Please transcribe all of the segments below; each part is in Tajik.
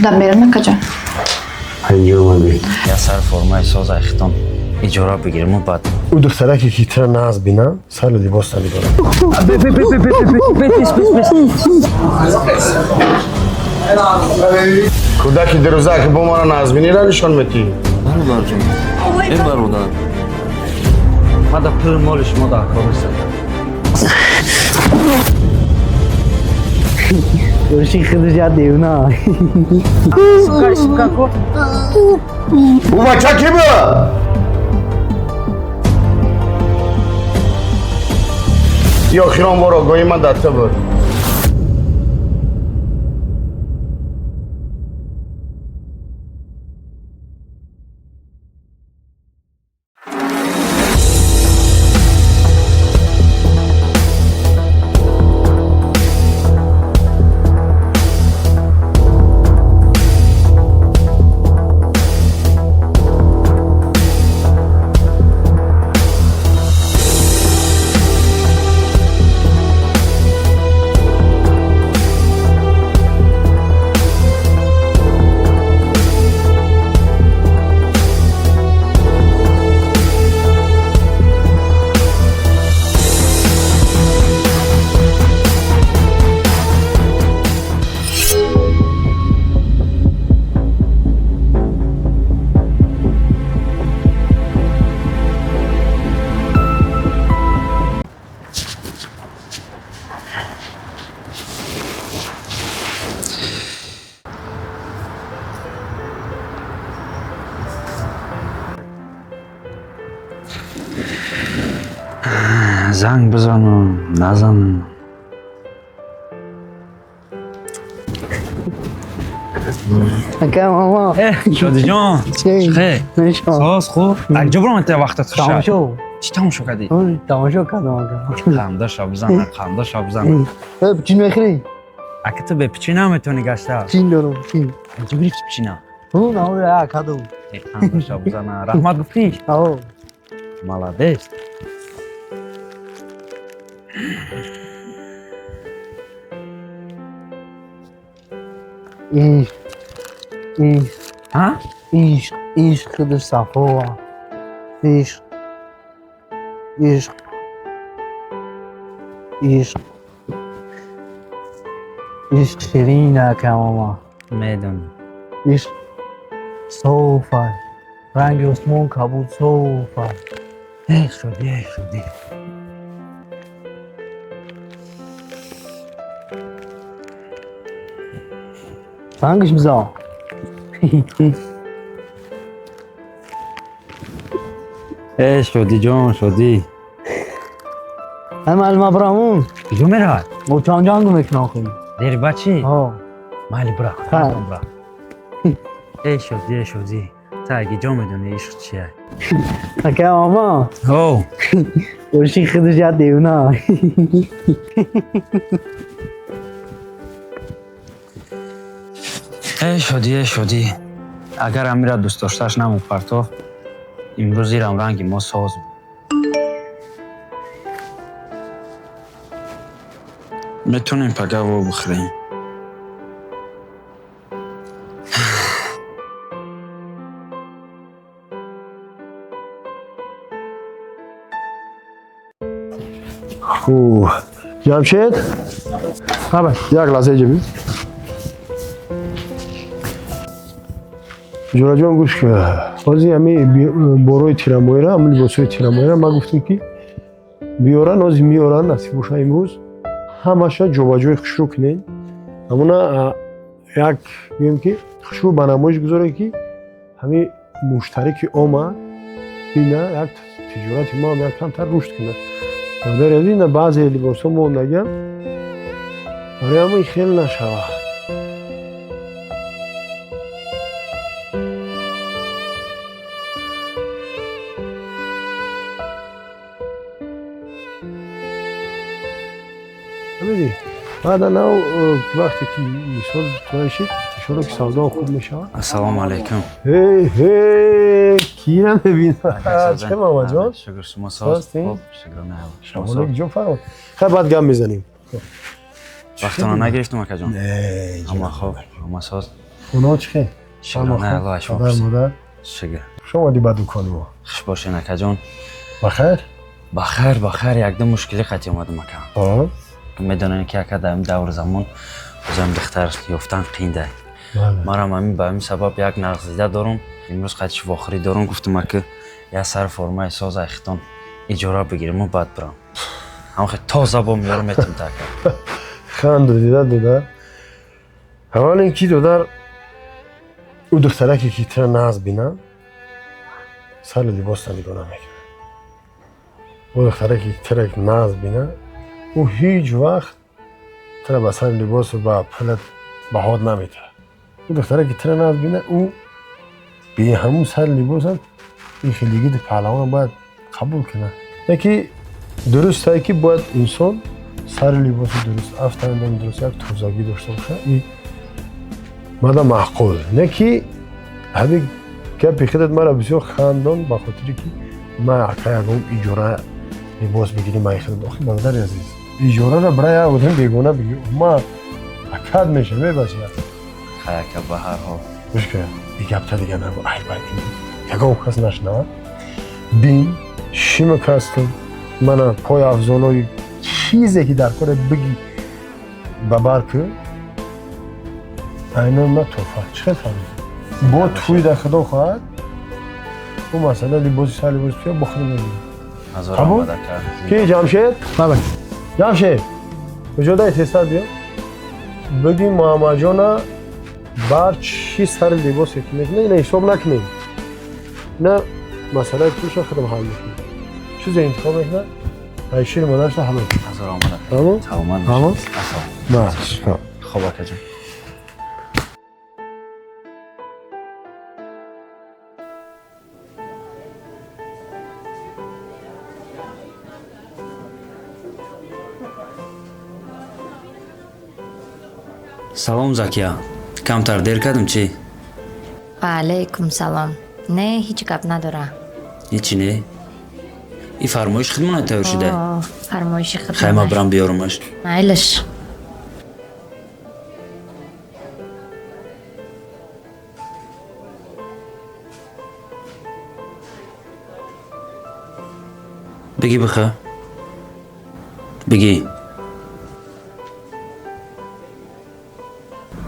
Дар берун, акаҷон. Ҳанҷо омадӣ. Я сар формаи соз айхитон иҷора бигирму баъд. Ӯ духтараке ки тира нағз бинам, сару либос намедорам. Кӯдаки дирӯза ки бо мара нағзбиниро нишон метиҳӣ. Бародарҷон, э бародар. Ма да пули моли шумо дар кор нестам. Оши худаш як девона. Ӯ бача кӣ буд? И охирон бор огоҳии ман дар ту буд. Занг бизанам, назанам? Ака мама. Шодиҷон. Чӣ? Хе. Нишон. Соз, хуб. Акҷо баром, та вақтат хуша. Тамошо. Чӣ тамошо кардӣ? Ой, тамошо кардам, ака. Қандаша бизан, қандаша бизан. Э, пичин мехӯрӣ? Ака, ту бе пичин наметавонӣ гашта. Чин дорам, чин. Инҷо гирифти пичина? Ҳу, наоя кадом. Э, қандаша бизана. Раҳмат гуфтӣ? Ао. Молодец. Ишқ. Ишқ. Ҳа? Ишқ. Ишқ худаш сафо. Ишқ. Ишқ. Ишқ. Ишқ ширин, ака мама. Медонам. Ишқ соф аст. Ранги осмон кабуд соф аст. Эй шодӣ, эй шодӣ. Зангаш бизан. Эй шодиҷон, шодӣ. Ҳама алмабрамун. Куҷо меравад? Бо чанҷангу мекунам хеле. Дери бачи? Ҳо. Майли, бура. Ҳа. Бура. Эй шодӣ, эй шодӣ. Та аги ҷо медонӣ ишқ чия? Ака мама. Ҳо. Оши худаш як девона. Эй шодӣ, эй шодӣ. Агар амира дӯст доштааш намепартофт, имрӯз ирам ранги мо соз буд. Метавонем пага во бихӯрем. Хуб, Ҷамшед, як лаҳза иҷо бин. Ҷураҷон, гӯш кун. Ҳозир ҳами борои тирамоира, ҳамн либосҳои тирамоира ман гуфтем, ки биёран, ҳозир меоранд, насиб боша имрӯз. Ҳамаша ҷобаҷои хушрӯ кунед. Ҳамуна як гӯем, ки хушрӯ ба намоиш гузорем, ки ҳамин муштарӣ ки омад, бина, як тиҷорати мо ҳам як камтар рушд кунад. Бародари азиз, ина баъзе либосҳо мондагиам, барои ҳамин хел нашавад. Фаҳмидӣ? Баъда нав вақте ки мисол туашид, иншоалло ки савдоам хуб мешавад. Ассалому алайкум. Ҳей, ҳей, кира мебинам? Чӣ, Мамаҷон? Шукр, шумо соз? Ҳастӣ? Хуб, шукрона. Шумо соз? Шабонак ҷо фармод. Хай, баъд гап мезанем. Вақтона нагирифтум, акаҷон? Не. Ҳама хуб, ҳама соз. Оно чӣ хел? Шукрона Аллоҳ, шумо Падар модар? Шукр. Хуш омадӣ ба дукони мо. Хуш бошед, акаҷон. Бахайр? Бахайр, бахайр, якдум мушкилӣ қатъи омадам, ака. Медонем ки ака дар ин давр замон бозам духтар ёфтан қиинда. Марам ҳамин ба ҳамин сабаб як нағзида дорум. Имрӯз қатъи вохӯрӣ дорум, гуфтам ака я сар формаи соз айхитон иҷора бигирем баъд бирам. Ҳам хел тоза бо меёрам метум та ака. Ханду дида додар. Аввал ин ки додар ӯ духтараке ки тира нағз бинам сари либоста нигоҳ намекунад. Ӯ духтараке ки тира нағз бина ӯ ҳеҷ вақт тира ба сари либосу ба пулат баҳот наметиҳад. Ӯ духтараке тира нағз бина ӯ бе ҳамун сари либосам ин хелигиди паҳлавона бояд қабул кунад. Яки дурустае ки бояд инсон сари либоси дуруст, афтандоми дуруст, як тозагӣ дошта бошад, и мада маъқул. Не ки ҳамин гапи худат мара бисёр хандон, ба хотире ки ман ака ягон иҷора либос бигирим ай худат. Охи бародари азиз, иҷораро бира як одами бегона бигир, ма акад мешавам, мебачи. Хай ака, ба ҳар ҳол. Гӯш кун, и гапта дига нагӯ, ай ба ин ягон кас нашнавад. Бин, шима кастум, мана пой афзолои чизе ки дар коре бигӣ ба бар кӯ, айнан ма туҳфа. Чӣ хел фаҳмидӣ? Бо тӯй дар худо хоҳад, ӯ масъала либоси сар либоси туя бо худо мегирӣ. Қабул? Ки Ҷамшед? Бале. Ҷамшед, куҷодай тезтар биё. Бигӣ Муҳаммадҷона бар чӣ сари либосе ки мекунад, ина ҳисоб накунем. Ина масъалаи пулша худам ҳал мекунем. Чизе интихоб мекунад, айшири модарша ҳал мекунад. Ҳазор омад ака. Тамом? Саломат Тамом? бошед. Ассалом. Маш. Хоб акаҷон. Салом, Закия. Камтар дер кардам чӣ? Ва алайкум салом. Не, ҳеҷ гап надора. Ҳечи не? И фармоиш худмона тайёр шуда? Фармоиши худмона. Хай ма бирам биёрумаш. Майлаш. Бигӣ биха. Бигӣ.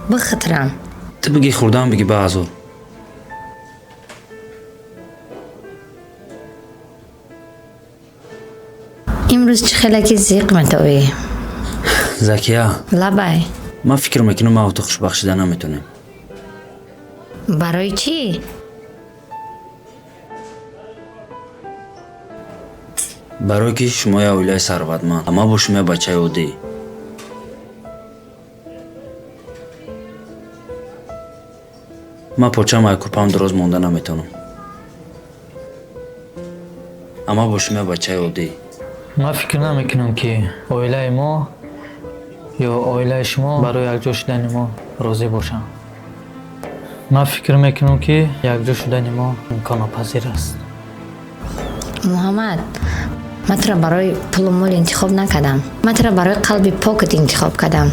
Бихитрам. Ту бигӣ хӯрдан, бигӣ ба ҳазор. Имрӯз чӣ хелаки зиқ метовӣ? Закия. Лабай. Ман фикр мекунам ма ту хушбахт шуда наметонем. Барои чӣ? Барое ки шумо як оилаи сарватманд, ма бо шумо як бачаи оддӣ. Ман почам ай кӯрпам дароз монда наметонам. Ама бо шумо як бачаи оддӣ. Ман фикр намекунам ки оилаи мо ё оилаи шумо барои якҷо шудани мо розӣ бошанд. Ман фикр мекунам ки якҷо шудани мо имконнопазир аст. Муҳаммад, ман туро барои пулу мол интихоб накардам. Ман туро барои қалби покат интихоб кардам.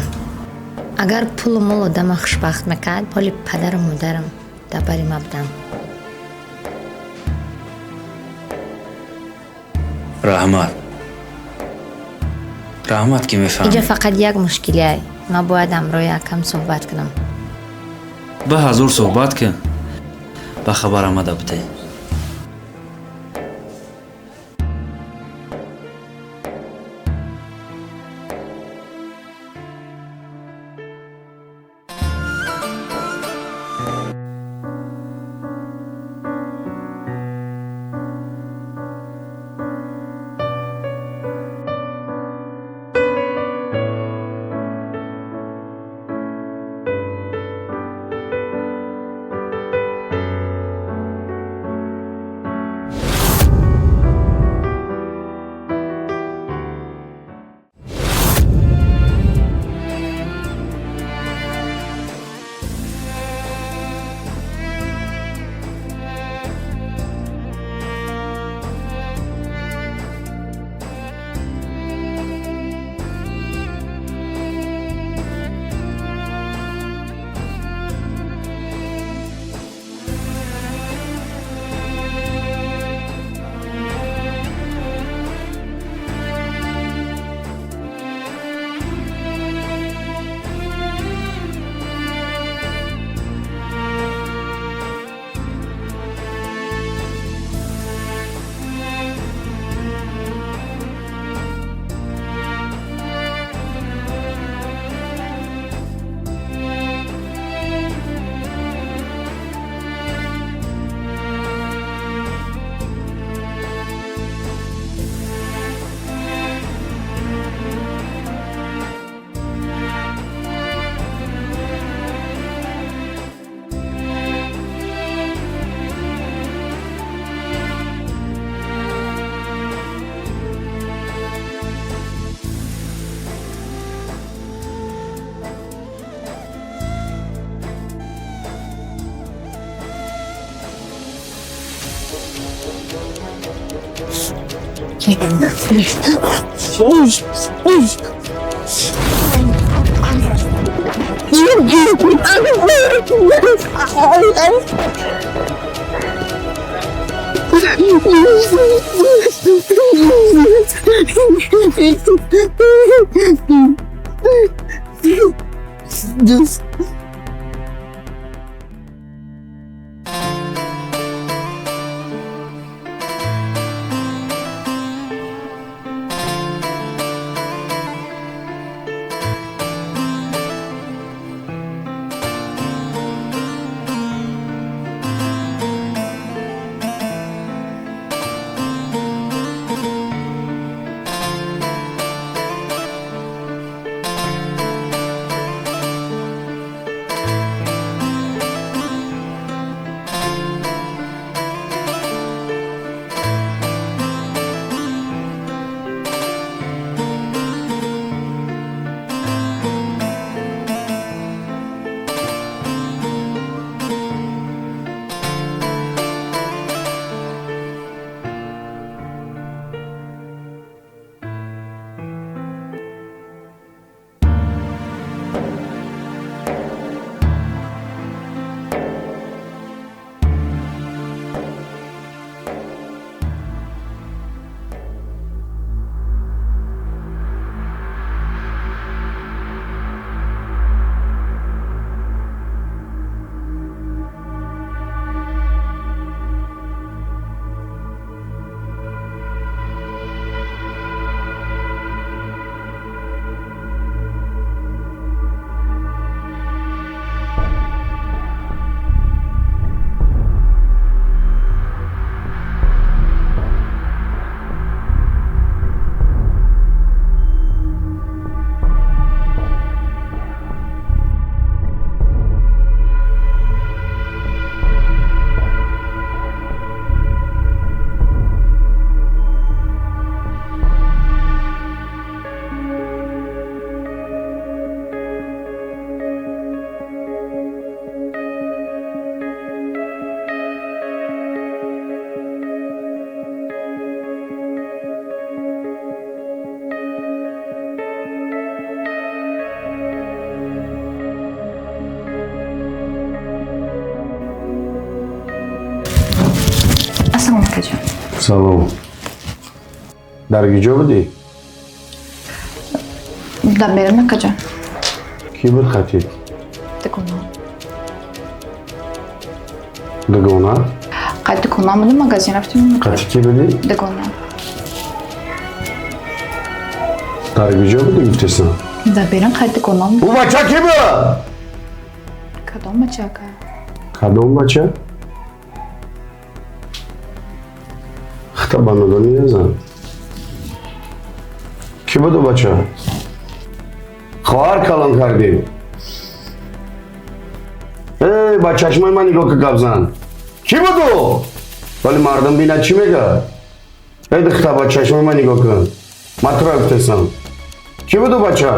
Агар пулу мол одама хушбахт мекард, ҳоли падару модарам дар бари ма буданд. Раҳмат. Раҳмат ки мефаҳмӣ. Инҷа фақат як мушкилие. Ман бояд ҳамроҳи акам суҳбат кунам. Ба ҳазур суҳбат кун. Ба хабар омада будӣ. Салом. Дар куҷо будӣ? Дар берун, акаҷон. Кӣ буд хатиб? Дугона. Дугона? Қай дукона будем, магазин рафтем. Қати кӣ будӣ? Дугона. Дар куҷо будӣ гуфтесам? Дар берун қай дукона будем. Ӯ бача кӣ буд? Кадом бача, ака? Кадом бача? Хата ба нодонӣ назан. Кӣ буд ӯ бача? Хоҳар калон кардӣ. Эй, ба чашмои ман нигоҳ ка гап зан. Кӣ буд ӯ? Вале мардум бинад чӣ мегӯяд? Эй духта, ба чашмои ман нигоҳ кун. Ман туро гуфтесам. Кӣ буд ӯ бача?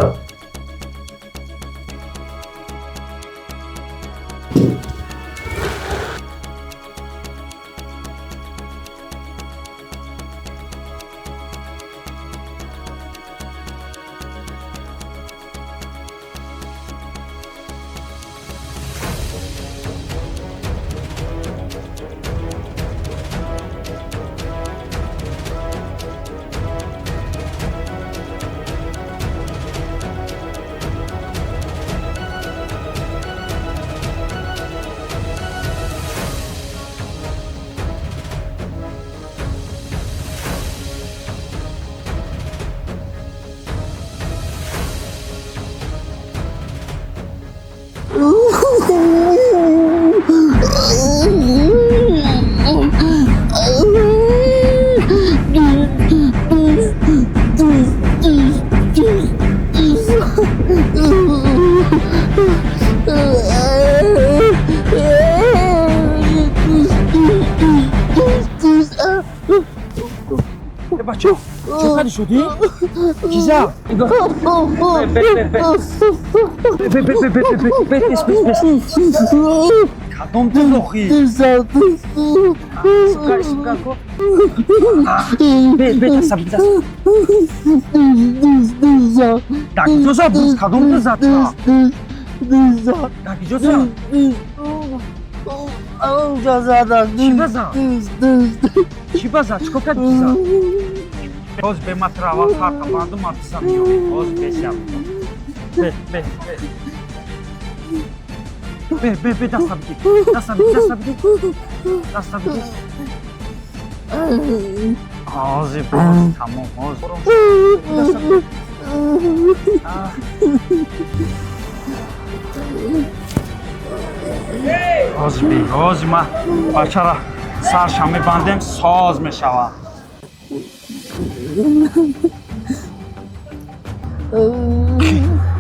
Бача, чӣ қадр шудӣ? Чиза? Кадом дузохӣ? Сука, сука, ко. Бе, бе, даса, даса. Дар куҷо зад дӯз? Кадом дӯз зад тура? Дар куҷо зад? Чӣ базад? Чӣ базад? Чӣ кор кард дӯза? Боз бе ма тура аввал фарқа банду ма дӯза меёбем. Боз бесям. Бе, бе, бе. Бе, бе, бе, даста бигир. Даста бигир, даста бигир. Даста бигир. Ҳозир боз тамом, ҳозир. Даста бигир. Ҳозир би, ҳозир ма бачара сарша мебандем, соз мешавад.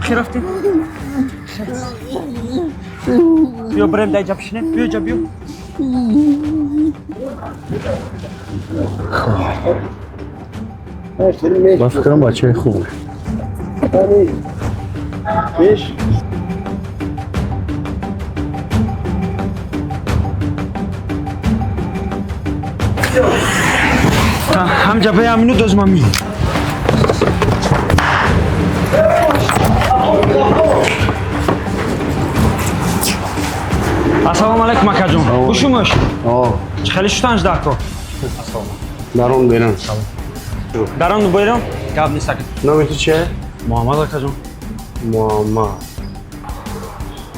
Ки рафтем? Биё бирем дар инҷа бишинем, биё инҷа биё. Ман фикрам бачаи хуб. Ҳамҷа бе амину доз ман миём. Ассалому алайкум акаҷон. Гӯшумуш? Чӣ хеле шуданш дар кор? Дарон берам. Дарон берам? Гап нест ака. Номи ту чие? Муҳаммад акаҷон. Муҳаммад.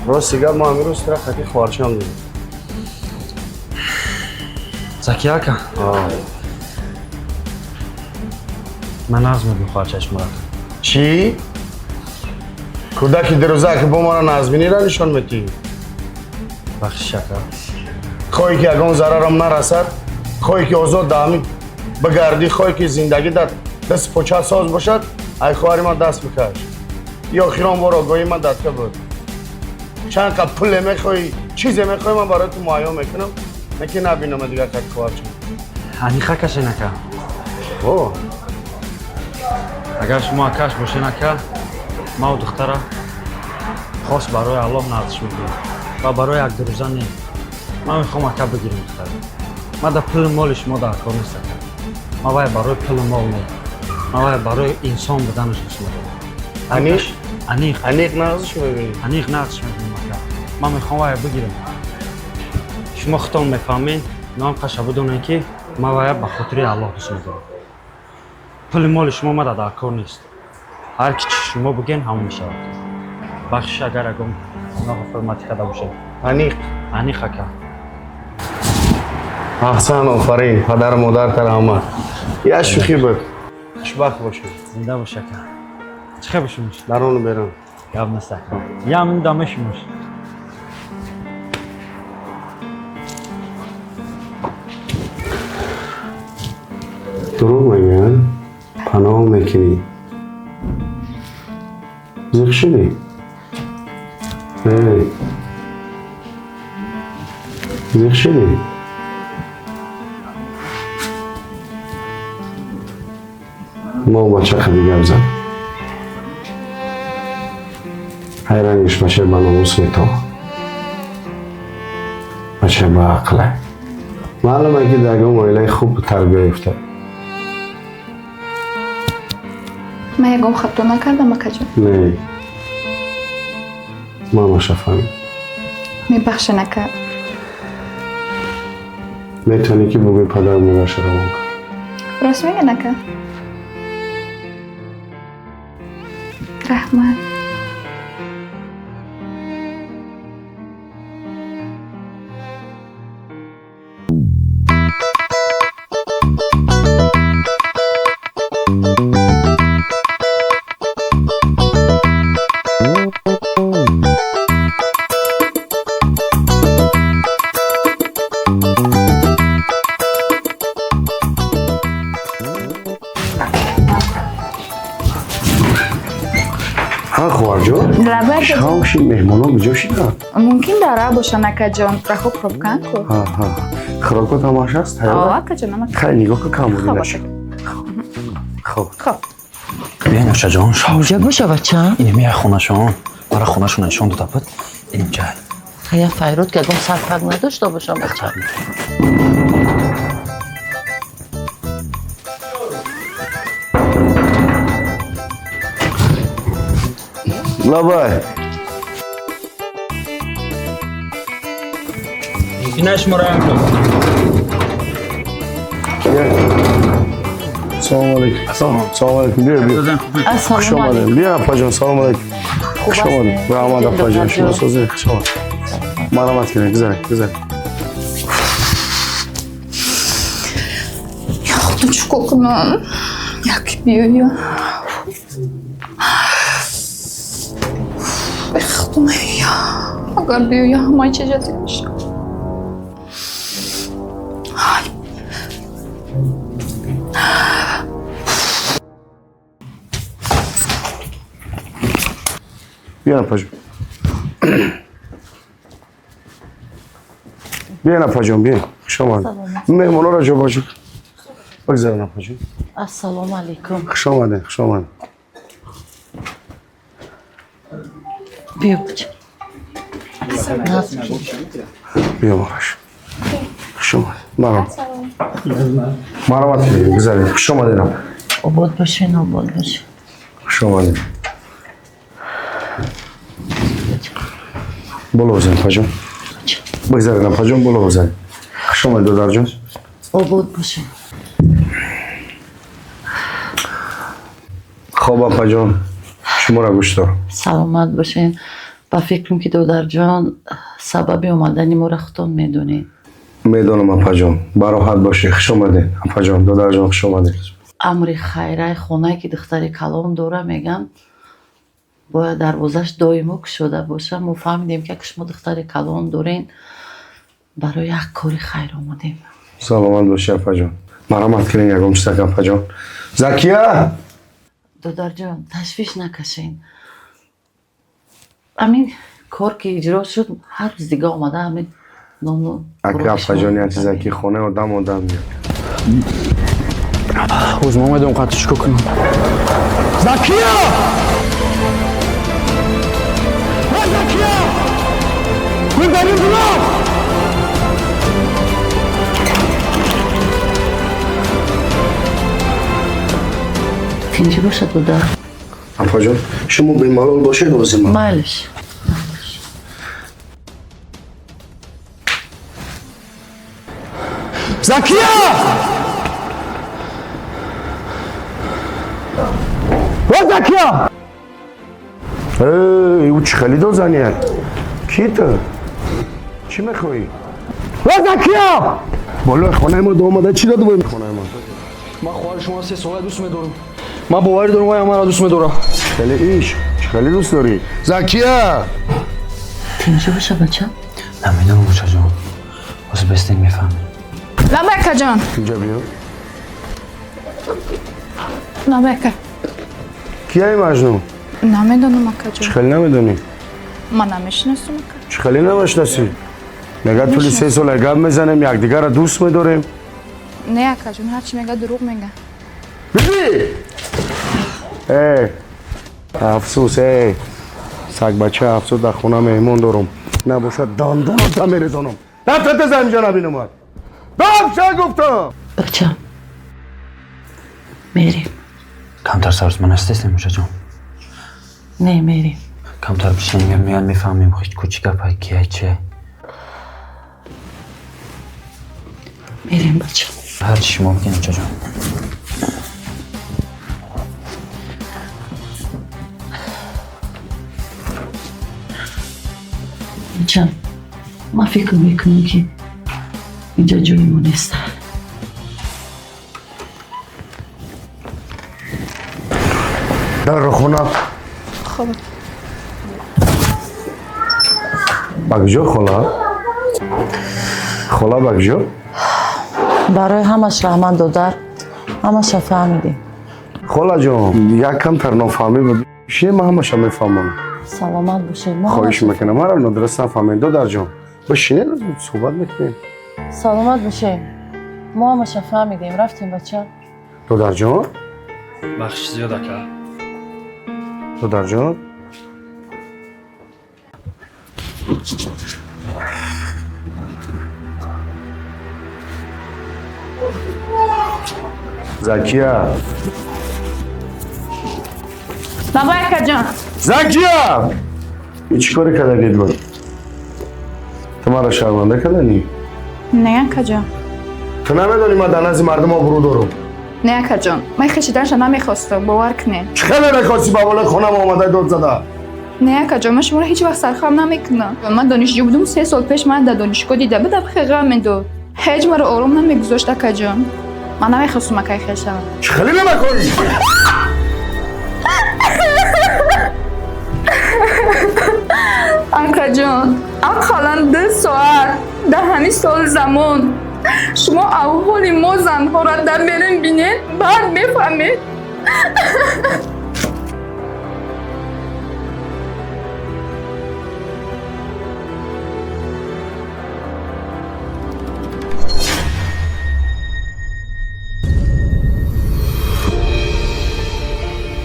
Рости гап ман имрӯз тура хати хоҳарчам дидам. Закия ака? Ман нағз мебинам хоҳарчаи шуморо. Чӣ? Кӯдаки дирӯза ки бо мара нағзбиниро нишон метиҳӣ? Бахшиш ака. Хоҳӣ ки ягон зарарам нарасад, хоҳӣ ки озод дар ҳамин бигардӣ, хоҳӣ ки зиндагӣ дар даст поча соз бошад, ай хоҳари ман даст бикаш. И охирон бор огоҳии ман дар ту буд. Чанд қад пуле мехоҳӣ, чизе мехоҳӣ, ман барои ту муайян мекунам, не ки набинам дигар қад хоҳарчам. Аниқа кашен ака. О. Агар шумо акаш бошен ака, ман духтара хос барои Аллоҳ нағзиш мекунам ва барои як дурӯза не. Ман мехоҳам ака бигирам духтара. Ман дар пулу моли шумо дар кор нест ака. Ман вай барои пулу мол не. Ман вай барои инсон буданаш дӯст медорам. Аниқ? Аниқ. Аниқ нағзиш мебинӣ? Аниқ нағзиш мебинам ака. Ман мехоҳам вай бигирам. Шумо худтон мефаҳмед, ноам қаша бидонед ки ман вай ба хотири Аллоҳ дӯст медорам. Пули моли шумо мада дар кор нест. Ҳар ки чи шумо бигӯен ҳамон мешавад. Бахшиш агар ягон ноҳурматӣ карда бошед. Аниқ? Аниқ ака. Аҳсан, офарин, падару модарта раҳмат. Як шӯхӣ буд. Хушбахт бошед. Зинда бош ака. Чӣ хел бошумуш? Дарону берун. Гап нест ака. Ям ин дама шумуш. Дурӯғ мегӯянд? Паноҳ мекунӣ. Зиқ шудӣ? Зиқ шудӣ? Мо бача хади гап зад. Ҳайрангиш бача ба номус метова. Бача ба ақле. Маълуме ки дар ягон оилаи хуб тарбия ёфта. Ман ягон хато накардам, акаҷон? Не. Мамаша фаҳмид. Мебахшен, ака. Метавонӣ ки бугӯи падару модарша равон кун. Рост мегӯен, ака? Раҳмат. Шавши меҳмонон куҷо шиданд? Мумкин дара бошанд, акаҷон. Рахо пробкан ку. Хӯрокот ҳамааш аст? О, акаҷон, ама. Хай, нигоҳ ку, камбудӣ нашуд. Хоб. Хоб. Биёин, очаҷон, шав. Куҷа боша, бача? Ин мея хонашон. Мара хонашон нишон дода буд. Инҷа. Я файрод ки ягон сарфак надошта бошам бача. Лабай. Инаш мураям. Салом алейкум. Салом алейкум. Биё, биё. Хуш омадед. Биё, апаҷон, салом алейкум. Хуш омадед. Раҳмат, апаҷон. Шумо созед. Хуш омадед. Марҳамат кунед, гузаред, гузаред. Я худо чӣ кунам? Як биёя. Худоя, агар биёя ҳамаи чиз ҷазир мешавад. Биё, апаҷон. Биё, апаҷон, биё. Хуш омадед. Меҳмонҳоро ҷобаҷо бигзарен, апаҷон. Ассалому алайкум. Хуш омадед, хуш омадед. Биё, бача. Биё, мараш. Хуш омадед. Марҳамат. Марҳамат кунед, гузаред. Хуш омадед. Обод бошед, обод бошед. Хуш омадед. Боло бизанед, апаҷон. Бигзаред, апаҷон, боло бизанед. Хуш омадед, додарҷон. Обод бошед. Хоб, апаҷон, шуморо гӯш дорам. Саломат бошед. Ба фикрам ки додарҷон сабаби омадани моро худтон медонед. Медонам, апаҷон. Бароҳат бошед. Хуш омадед, апаҷон. Додарҷон, хуш омадед. Амри хайрай хонае ки духтари калон дора, мегам, бояд дарвозаш доимо кушода боша. Мо фаҳмидем ки шумо духтари калон дорен, барои як кори хайр омадем. Саломат бошед, апаҷон. Марҳамат кунед ягон чизак, апаҷон. Закия! Додарҷон, ташвиш накашен. Ҳамин кор ки иҷро шуд, ҳар рӯз дига омада ҳамин нону Ака, апаҷон, як чизак ки хонаи одам одам меояд. Ҳоз ма омадам қадр чико кунам. Закия! Закия! Гулдарин було! Тинҷӣ бошад, додар. Апаҷон, шумо бемалол бошед, озима. Майлиш. Закия! О, Закия! Эй, ӯ чӣ хеле дозания? Ки ту? Чӣ мехоҳӣ? О, Закия! Болои хонаи мо омада чӣ дод бо хонаи мо? Ман хоҳари шумо 3 сола дӯст медорам. Ман боварӣ дорам, вай маро дӯст медорад. Хеле иш, чӣ хеле дӯст дорӣ? Закия! Тинҷӣ боша, бача. Намедонам, бачаҷон. Ҳозир бестем мефаҳмем. Лабай, акаҷон. Инҷа биё. Лабай, ака. Кияи Маҷнун? Намедонам, акаҷон. Чӣ хеле намедонӣ? Ман намешинасам, ака. Чӣ хеле намешинасӣ? Мега тӯли 3 сола гап мезанем, якдигарро дӯст медорем. Не, акаҷон, ҳарчи мега дурӯғ мега. Биби! Эй, афсӯс, эй. Сагбача, афсӯс, дар хона меҳмон дорам. Набошад, дандоната мерезонам. Рафта теза инҷа набинамад. Рафта гуфтам! Бача, мерем. Камтар сарзман ҳастед, мушаҷон? Не, мерем. Камтар бишинем, меян мефаҳмем, кучи гапай, кияй, че. Мерем, бача. Ҳарчи шумо бигӯед, мушаҷон. Бача, ман фикр мекунам ки инҷа ҷои мо нест. Дар хона. Хоб. Ба куҷо, хола? Хола, ба куҷо? Барои ҳамаш раҳмат, додар. Ҳамаша фаҳмидем. Холаҷон, як камтар нофаҳмӣ буд. Шине, ман ҳамаша мефаҳмам. Саломат бошед. Хоҳиш мекунам, маро нодуруст нафаҳмед, додарҷон. Бишинед, суҳбат мекунем. Саломат бошед. Мо ҳамаша фаҳмидем. Рафтем, бача. Додарҷон? Бахши зиёд, ака. Додарҷон? Закия. Баба акаҷон. Закия! И чӣ коре кардагид буд? Ту маро шарманда кардани? Не, акаҷон. Ту намедонӣ ман дар назди мардум обрӯ дорам? Не, акаҷон. Ман хешиданша намехостам, бовар кунед. Чӣ хеле нахости ба болои хонам омада дод зада? Не, акаҷон, ман шуморо ҳеҷ вақт сархам намекунам. Ман донишҷӯ будум, 3 сол пеш ман дар донишгоҳ дида будам, хеле ғам медод. Ҳеҷ маро ором намегузошт, акаҷон. Ман намехостум акай хел шавам. Чӣ хеле намекунӣ? Акаҷон, ақаллан 2 соат дар ҳамин сол замон шумо аҳволи мо занҳоро дар берун бинед, баъд мефаҳмед.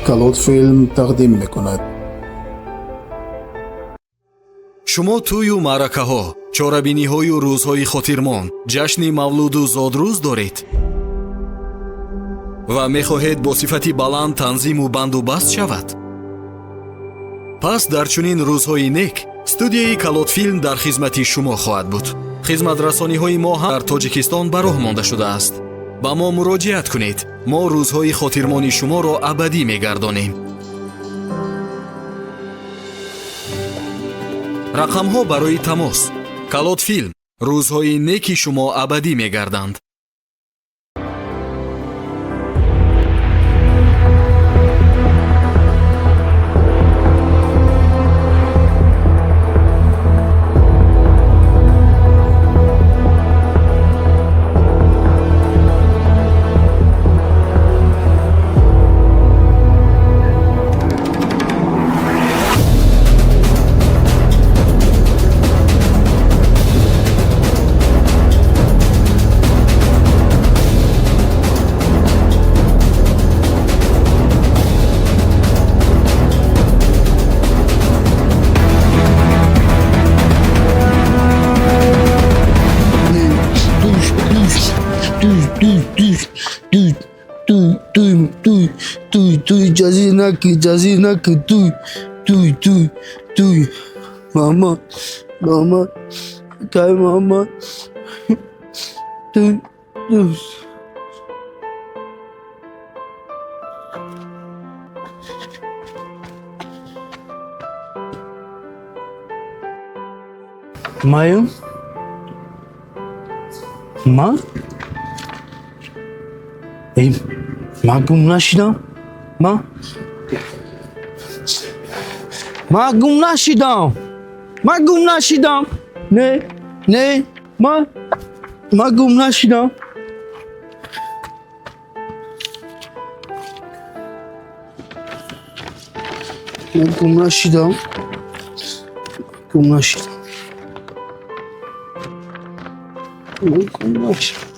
Калот филм тақдим мекунад. Шумо тӯю маъракаҳо, чорабиниҳою рӯзҳои хотирмон, ҷашни мавлуду зодрӯз доред ва мехоҳед бо сифати баланд танзиму банду баст шавад? Пас дар чунин рӯзҳои нек студияи Калотфилм дар хизмати шумо хоҳад буд. Хизматрасониҳои мо ҳам дар Тоҷикистон ба роҳ монда шудааст. Ба мо муроҷиат кунед. Мо рӯзҳои хотирмони шуморо абадӣ мегардонем. Рақамҳо барои тамос. Калотфилм. Рӯзҳои неки шумо абадӣ мегарданд. Туй, ҷазир наки, туй, туй, туй, туй. Мама, мама, кай мама. Туй, туй. Маем? Ма? Эй, ма гум нашидам? Ма? Ма гум нашидам! Ма гум нашидам! Не, не, ма гум нашидам. Ма гум нашидам. Гум нашидам. Ма гум нашидам.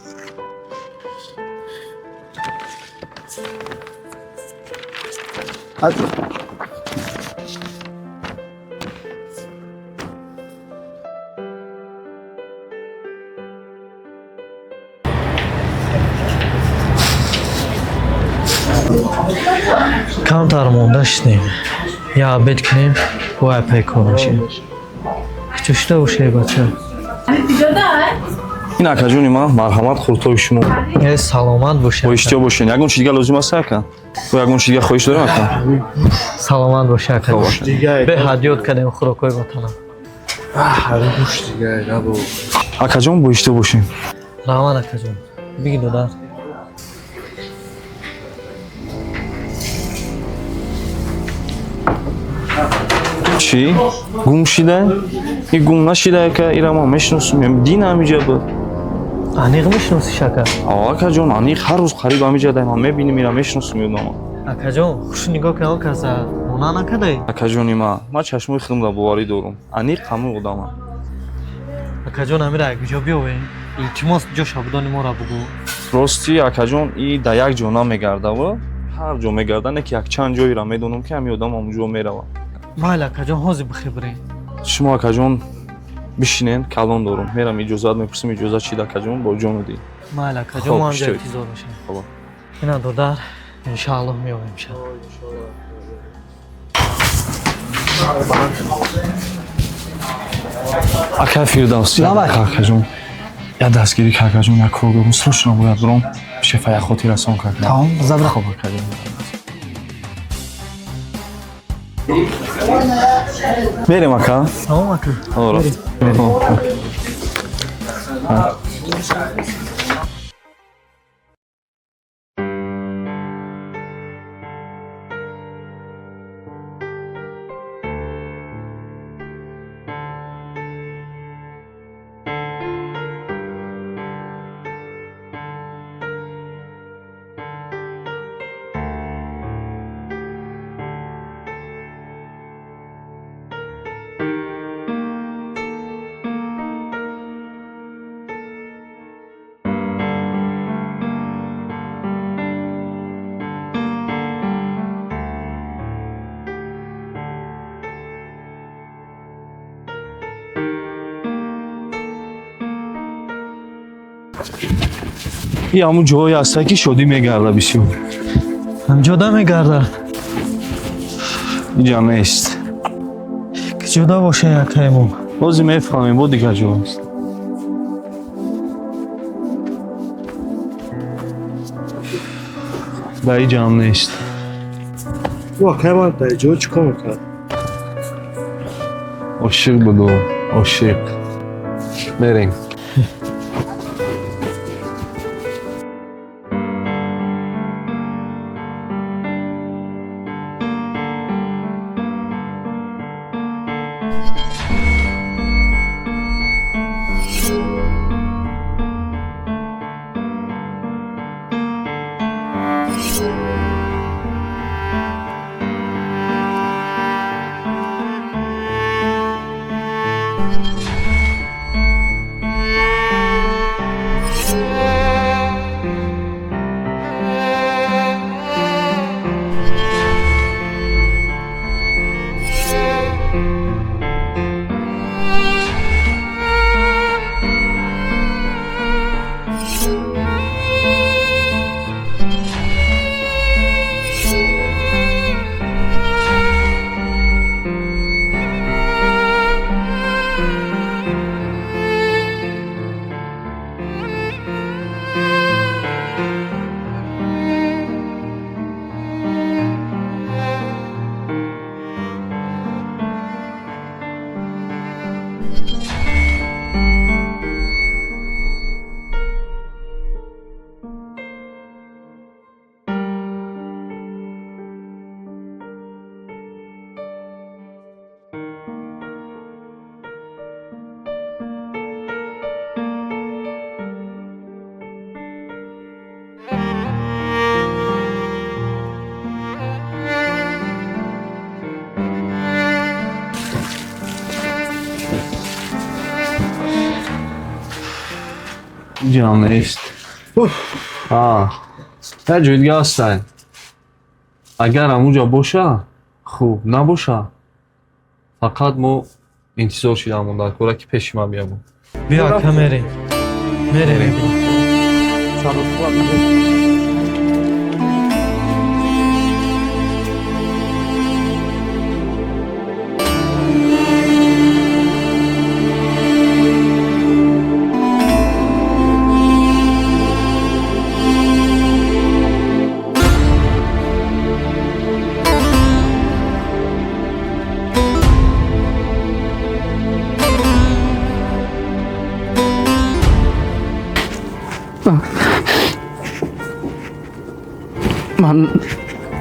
Камтар монда шудем. Я обед кунем, вай пайкор мешем. Куҷо шуда бошед, бача? Ин акаҷони ман, марҳамат, хурдҳои шумо. Э, саломат бошед. Бо иштиҳо бошед. Ягон чиз дигар лозим аст, ака? Ё ягон чиз дигар хоҳиш дорем, ака? Саломат бошед, ака. Беҳад ёд кардем хӯрокҳои ватанам. Акаҷон, бо иштиҳо бошем. Раҳмат, акаҷон. Биги додар. Чӣ? Гум шида? И гум нашида, ака, ира ман мешиносум. Дин ҳамиҷа буд. Аниқ мешиносиш, ака? О, акаҷон, аниқ ҳар рӯз қариб ҳамиҷа дай ман мебинем, ира мешиносум ёдама. Акаҷон, хуш нигоҳ кун, он каса мона накардай? Акаҷони ман, ман чашмои худамда боварӣ дорум. Аниқ ҳамон одама. Акаҷон, амира якҷо биёвем. Илтимос, ҷоша будони моро бугӯ. Рости, акаҷон, и дар як ҷо намегардава, ҳар ҷо мегарда, не ки якчанд ҷойра медонам, ки ҳамин одам ҳамон ҷо меравад. Майли, акаҷон, ҳозир бихебирем. Шумо, акаҷон, Бишинен, калон дорум. Мерам иҷозат мепурсам, иҷозат чӣ дакаҷон бо ҷону дил. Майли акаҷон, мо ҳамҷа интизор мешавем. Хоб. Ина додар, иншааллоҳ меоем шаб. Акай Фирдавс, какаҷон. Я дастгирӣ какаҷон, як кор дорум, срочно бояд биром. Шефа як хотиррасон кака. Тамом, забра. Хоб акаҷон. Мерем ака? Тамом ака. Рафт. И ҳамун ҷое ҳаста ки шодӣ мегарда бисёр. Ҳамҷода мегардад. Иҷа нест. Киҷода боша якаемо? Ҳозир мефаҳмем, бо дигар ҷо аст. Дар иҷа ҳам нест. Ӯ акай ман дар иҷо чӣ кор мекард? Ошиқ буду, ошиқ. Мерем. Иҷа нест. Як ҷои дига ҳастай. Агар ҳамунҷа боша, хуб, набоша, фақат мо интизор шидаамон дар кора ки пеши ман биябон. Биё ака, мерем. Мерем.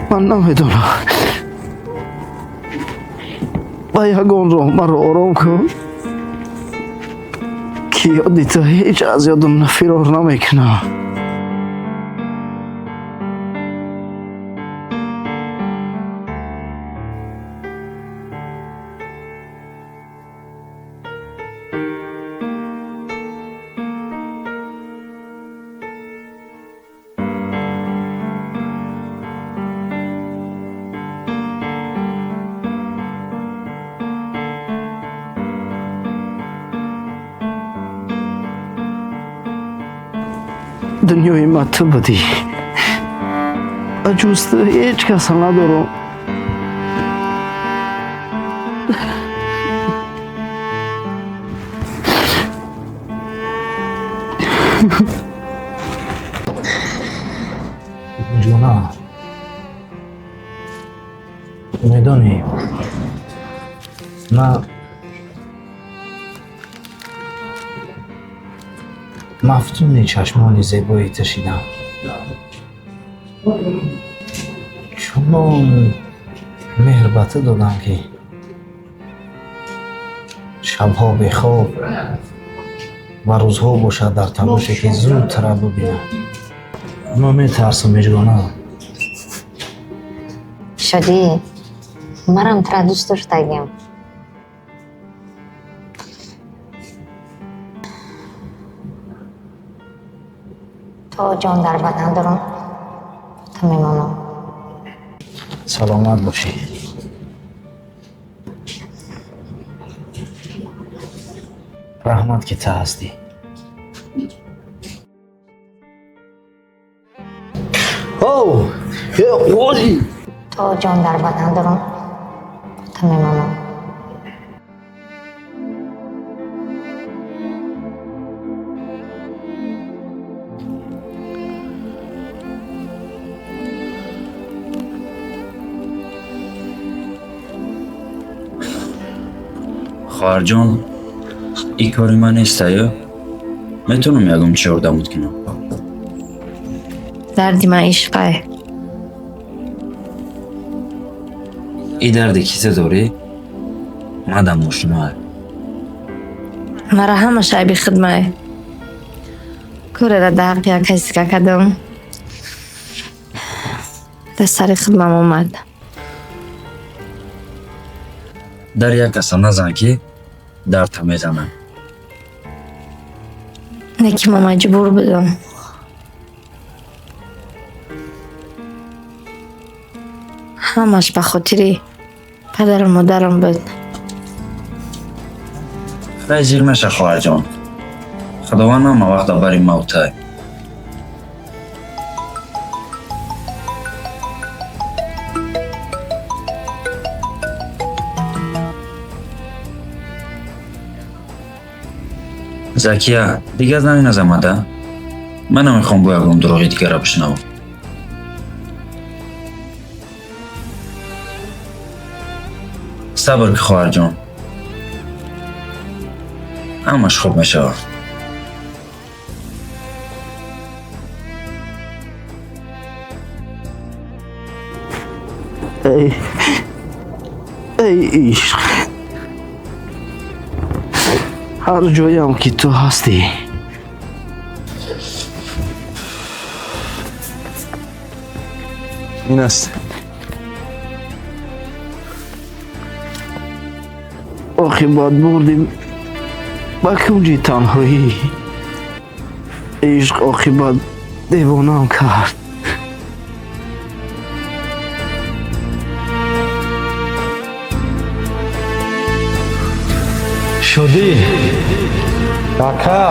Ман намедонам. Ба ягон роҳ маро ором кун, ки ёди ту ҳеҷ аз ёдам фирор намекунам. Дунёи ма ту будӣ. Ба ҷуз ту ҳеҷ каса надорам. Ҷона, медонӣ, ман мафтуни чашмони зебои ту шидам. Чунон меҳр ба ту додам, ки шабҳо бехоб ва рӯзҳо бошад дар талоше, ки зуд тура бибинам. Ман метарсам, Мижгона. Шодӣ, марам тура дӯст доштагим. То ҷон дар бадан дорам, ту мемонам. Саломат бошӣ. Раҳмат, ки ту ҳастӣ. То ҷон дар бадан дорам, ту мемонам. Хоҳарҷон, ин кори ман неста, ё? Метавонам ягон чи ёрдамут кунам? Дарди ман ишқай. Ин дарде ки ту дорӣ, мадам ошноай. Мара ҳамаш айби хидмай. Корера дар ҳаққи як касика кардам. Дар сари хидмам омад. Дар як каса назан, ки дард мезанад. Не ки ман маҷбур будам. Ҳамаш ба хотири падару модарам буд. Хай, зиқ наша, хоҳарҷон. Худованд ҳама вақт дар бари мавтай. Закия, дигар занг назамада? Ман намехоҳам бо ягон дурӯғи дигара бишнавам. Сабр ки, хоҳарҷон. Ҳамаш хуб мешавад. Эй ишқ, ҳар ҷоям ки ту ҳастӣ. Ин аст. Оқибат бурдим ба кунҷи танҳоӣ. Ишқ оқибат девонаам кард. Шодӣ, ака.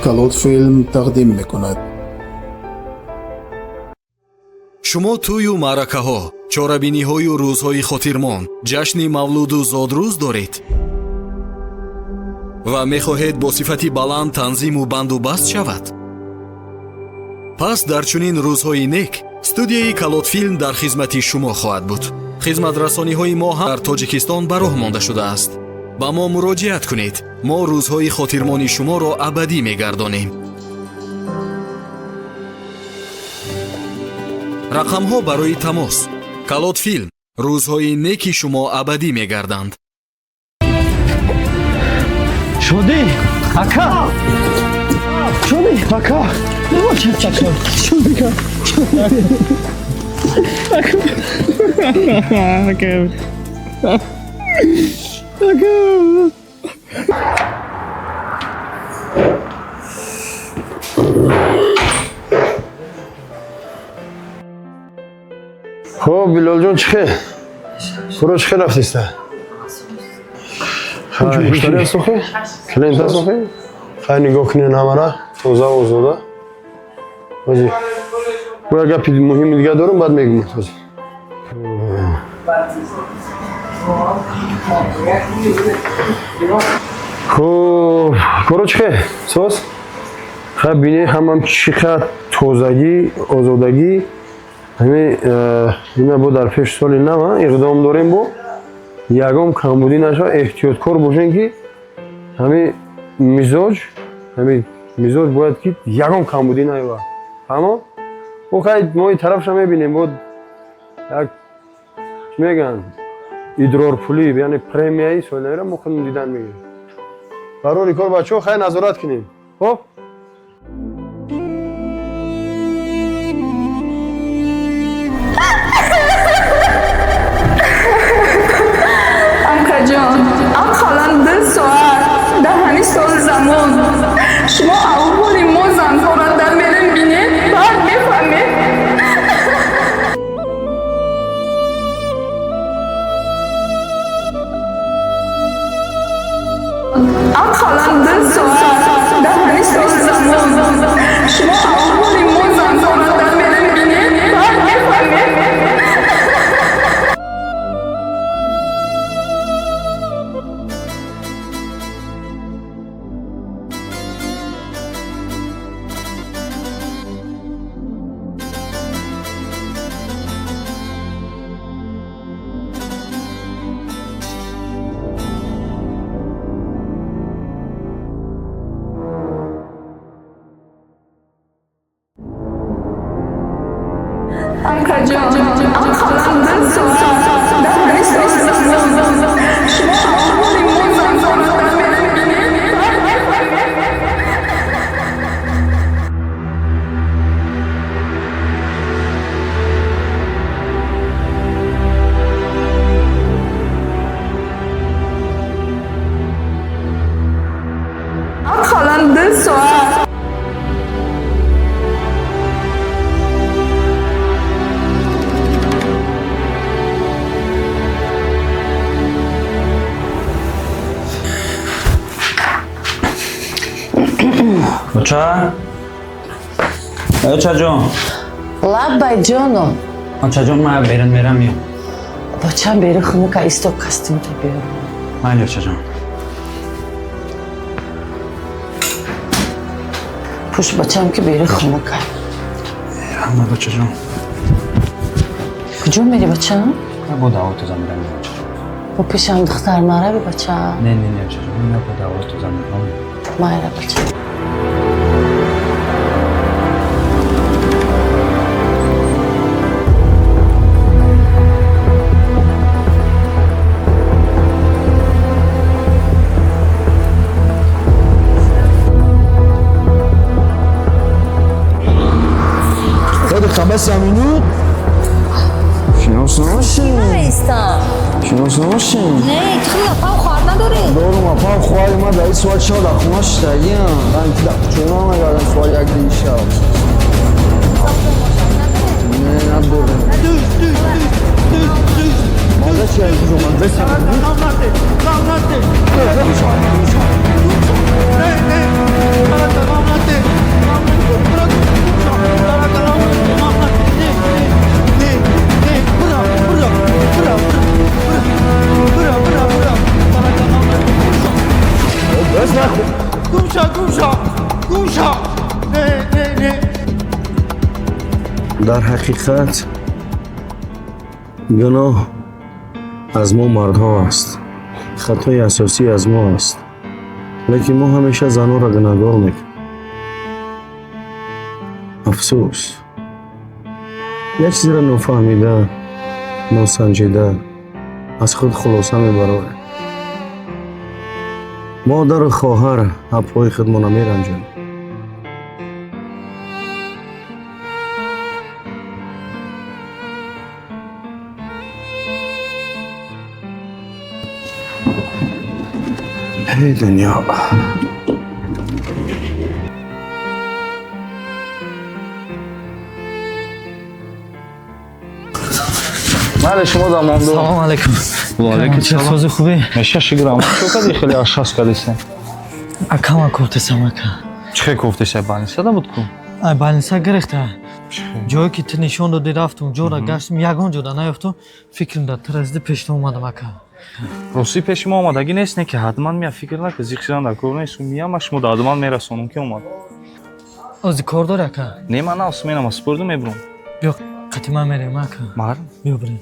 Калот филм тақдим мекунад. Шумо тӯю маъракаҳо, чорабиниҳою рӯзҳои хотирмон, ҷашни мавлуду зодрӯз доред ва мехоҳед бо сифати баланд танзиму банду баст шавад? Пас дар чунин рӯзҳои нек студияи Калотфилм дар хизмати шумо хоҳад буд. Хизматрасониҳои мо ҳам дар Тоҷикистон ба роҳ монда шудааст. Ба мо муроҷиат кунед. Мо рӯзҳои хотирмони шуморо абадӣ мегардонем. Рақамҳо барои тамос. Калотфилм. Рӯзҳои неки шумо абадӣ мегарданд. Шодӣ, ака! Шодӣ, ака! Шодӣ, ака! Хуб, Билолҷон, чӣ хел? Куро чӣ хел рафтиста? Муштари ҳаст охи? Клиент ҳаст охи? Хай, нигоҳ кунед, ҳамара тоза, озода. Ҳози бо як гапи муҳими дига дорум, баъд мегӯм. Ҳози. Хуб, коро чӣ хел? Соз? Хай, бинед, ҳамам чӣ қадр тозагӣ, озодагӣ. Ҳамин ина бо дар пеши соли нав иқдом дорем, бо ягон камбудӣ нашавад, эҳтиёткор бошем, ки ҳамин мизоҷ бояд ки ягон камбудӣ наёбад. Фаҳмо? Бо хай, мо и тарафша мебинем, бо як чӣ мегӯянд, идрорпулӣ, яъне премияи соли навира мо худмон дидан мегирем. Барори кор, бачаҳо, хай, назорат кунем. Хоб. Акаҷон, ақаллан 2 соат дар ҳамин соли замон шумо аҳволи мо занҳоро дар берун бинед, баъд мефаҳмед. Ақаллан 2 соат дар ҳамин соли замон шумо аҳволи мо занҳоро дар берун бинед, баъд мефаҳмед. Акаҷон, ақаллан 2 соат дар ҳамин соли замон шумо аҳволи мо занҳоро дар берун бинед, баъд мефаҳмед. Ақаллан 2 соат. Оча? Очаҷон. Лаббай, ҷоно. Очаҷон, ман берун мерам, миём. Бачам, бери хунука, исто, костюмта биёр. Майли, очаҷон. Пӯш, бачам, ки бери хунука. Раҳмат, очаҷон. Куҷо мери, бачам? Бо ҳавои тоза мерам, очаҷон. Бо пешам духтар нарави, бачам. Не, не, не, очаҷон, ман бо ҳавои тоза мерам. Майра, бачам. Бес минут. Шинос набошем. Наистам. Шинос набошем. Не, ту апам хоҳар надорӣ? Дорум, апам, хоҳари ман дар ин соат шав дар хона шиштагиам. Ман ки дар кӯча намегардам соат як дини шав. Не, надорем. Маза чи аз куҷо ман бес минут. Бес нахуй. Дар ҳақиқат гуноҳ аз мо мардҳо аст, хатои асосӣ аз мо аст, лекин мо ҳамеша занонро гунаҳгор мекунем. Афсӯс, як чизро нофаҳмида, носанҷида аз худ хулоса мебарорем. Модару хоҳар, апҳои худмона меранҷонем. Эй дунё. Бале, шумо дар мондо. Салом алейкум. Ва алейкум салом. Сози хубӣ? Меша шиграм. Чо кади хеле ашхас кадисе? Акама кофтесам ака. Чӣ хел кофтеса? Балнисада буд ку? Ай балниса гирехта. Ҷое ки ту нишон додӣ рафтум, ҷора гаштум, ягон ҷода наёфтум. Фикрам дар ту расиди пешта омадам ака. Ростӣ пеши мо омадагӣ нест, не ки ҳатман мия фикр накун, зиқ шидан дар кор нест. Мия ма шумо ҳатман мерасонам ки омад. Ози кор дори ака? Не, ман нав сменама спурду мебурам. Биё қати ман мерем ака. Мар? Биё бирем.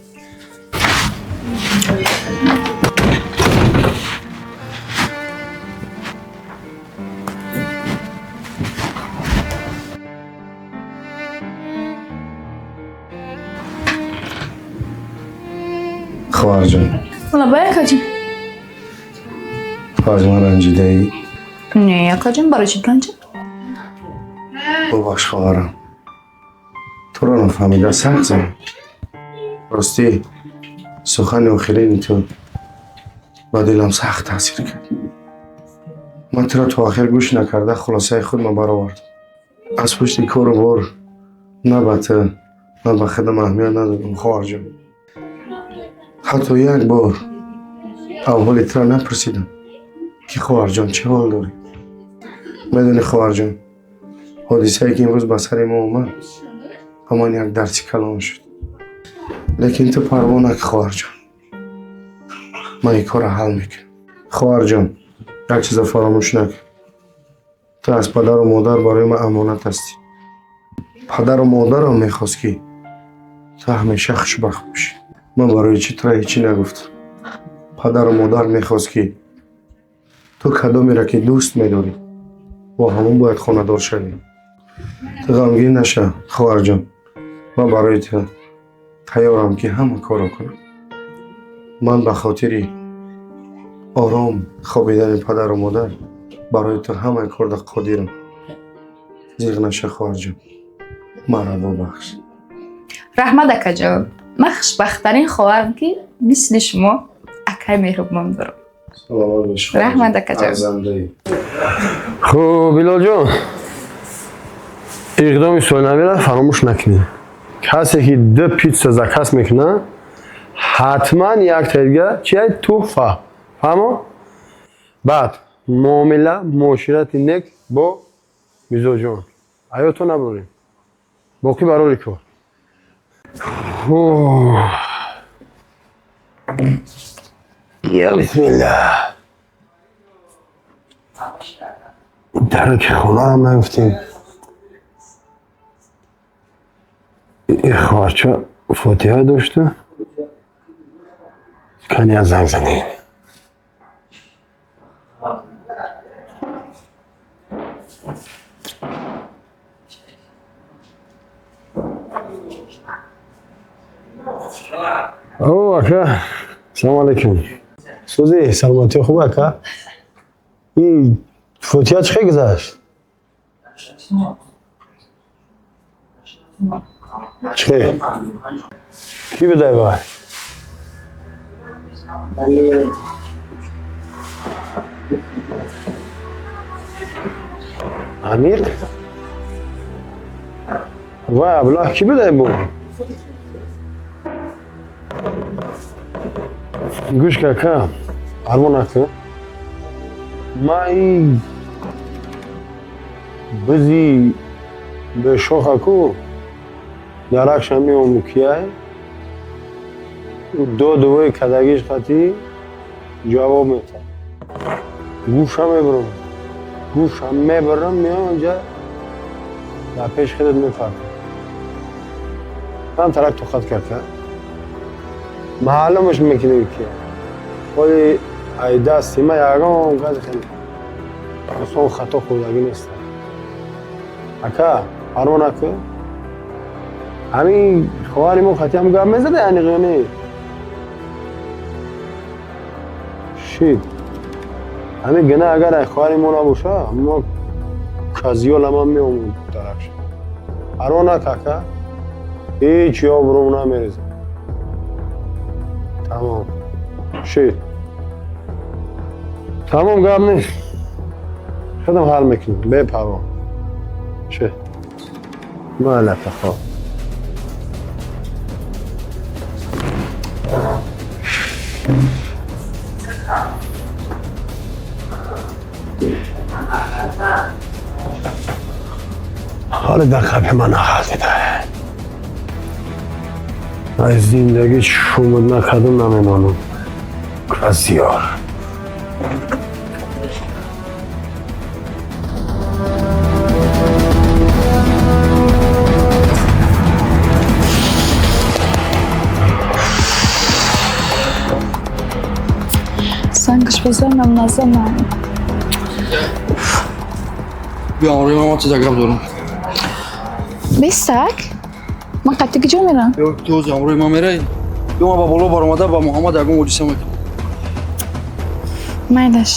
Хоҳарҷон. Лабай, акаҷон. Хоҳарҷон, ман ранҷидаӣ? Не, акаҷон, барои чӣ ранҷам? Бубахш, хоҳарам. Туро нафаҳмида сахт задам. Ростӣ, сухани охирини ту ба дилам сахт таъсир кард. Ман туро то охир гӯш накарда хулосаи худро баровардам. Аз пушти кору бор на ба ту, на ба худам аҳамият надодам, хоҳарҷон. Ҳатто як бор аввали туро напурсидам ки хоҳарҷон чӣ ҳол дорӣ. Медонӣ хоҳарҷон, ҳодисае ки имрӯз ба сари мо омад ба ман як дарси калон шуд. Лекин ту парво накун хоҳарҷон. Ман ин корро ҳал мекунам. Хоҳарҷон, як чизро фаромӯш накун. Ту аз падару модар барои ман амонат ҳастӣ. Падару модарам мехост ки ту ҳамеша хушбахт бошӣ. Ман барои чӣ туро ҳечӣ нагуфтам. Падару модар мехост ки ту кадомеро ки дӯст медорӣ, бо ҳамон бояд хонадор шавӣ. Ту ғамгин наша, хоҳарҷон. Ман барои ту тайёрам ки ҳама корро кунам. Ман ба хотири ором хобидани падару модар барои ту ҳамаи корда қодирам. Зиғ наша, хоҳарҷон. Маро бубахш. Раҳмат, акаҷон. Ман хушбахттарин хоҳарам ки мисли шумо акаи меҳрубон дорам. Саломат бош. Раҳмат, акаҷон. Арзандаӣ. Хуб, Билолҷон, иқдоми соҳилнавиро фаромӯш накунед. Касе ки ду питса заказ мекунад, ҳатман якта дига чия туҳфа. Фаҳмо? Баъд муомила, муоширати нек бо мизоҷон. Аёто набурем. Боқӣ барори кор. Я бисмиллаҳ. Дарки хонаам нагуфтем. Хоҳарча фотиҳа дошту. Кани аз занг занем. О, ака, салом алейкум. Сӯзи саломатӣ хуб, ака? Ин фотиҳа чӣ хел гузашт? Чӣ хел? Кӣ будай вай? Амир? Вай аблаҳ кӣ будай бо? Гӯш кун, ака, парво накун. Ман ин бизи бешоха ку даракша меому кияй додувои кадагиш қатӣ ҷавоб метаҳад. Гӯша мебурам, гӯша мебарам, меоям онҷа дар пеши худат мепартам. Ман тарак тоқат кард, маълумаш мекунем ки вале ай дасти ман ягон касе хеле осон хато хӯрдагӣ нест. Ака, парво накун. Ҳамин хоҳари мо хати ҳам гап мезада аниқ ё не? Шид. Ҳамин гуна агар ай хоҳари мо набоша, мо казиёла ман меомум даракша. Парво нак, ака. Ҳеҷ обрӯм намерезам. Тамом. Шид. Тамом, гап нест, худам ҳал мекунам, бепарво. Че малака. Хоб, ҳоле дар қабри ман нағалтида, аз зиндагӣ шумуд накардам, намемонам. Разиёр. Сангаш бизанам, назанам? Биё, ҳамроҳи ман, ман чиза гап дорам. Бесак, ман қатъи куҷо мерам? Ё ту ҳозир ҳамроҳи ман мераи, ё ман ба боло баромада ба Муҳаммад ягон ҳодиса мекунам. Майлаш.